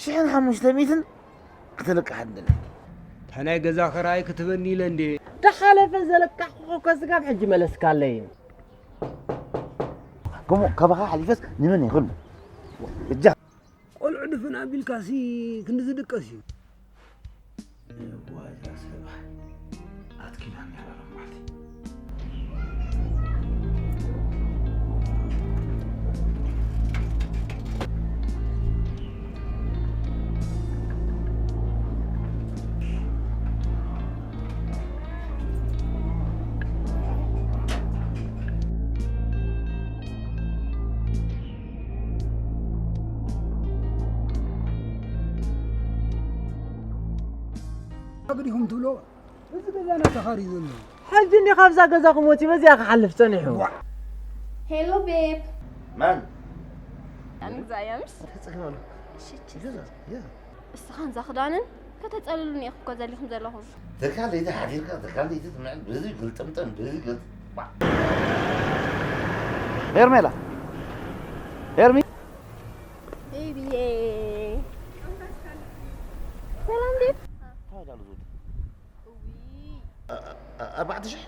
ሽሕን ሓሙሽተ ሚእትን ክትልቃሕ እንድለ። እታ ናይ ገዛ ክራይ ክትበኒ ኢለ እንዴ? ዝሓለፈ ዘለቃሕኩ እኮ ስጋብ ሕጂ መለስካለይ። ከምኡ ካባኻ ሓሊፈስ ንመን ይኽእል? እጃ። ቆልዑ ድፍን ኣቢልካሲ ክንዲ ዝድቀስ እዩ። እዋይ፣ እዛ ሰብኣይ ኣትኪላኒ ኣላ ሎማዓንቲ። ኣግዲኹም ትብሎ፣ እዚ ገዛና ተኻርዩ ዘሎ። ሕጂ እንዲ ካብዛ ገዛኹም ወፂ በዚኣ ክሓልፍ ጸኒሑ። ዋ። ሄሎ ቤብ። ማን? ኣንግዛያምስ? ተጸግባሉ። ሽች። ገዛ፣ ያ። እስኻን ዛኽዳንን ከተጸልሉን ኢኹም እኮ ዘሊኹም ዘለኹም። ትካል ለይቲ ሓዲርካ፣ ትካል ለይቲ ትምዕል፣ በዚ ግልጥምጥም፣ በዚ ግልጥ-፣ ባ-። ሄርሜላ። ሄርሚ። ቤቢዬ። ሰላም ቤብ። እ-፣ እ-፣ ኣርባዕተ ሽሕ?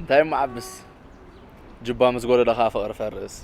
እንታይ እሞ ዓብስ? ጅባ ምስ ጎደሎ ኸኣ ፍቕሪ ፈርስ።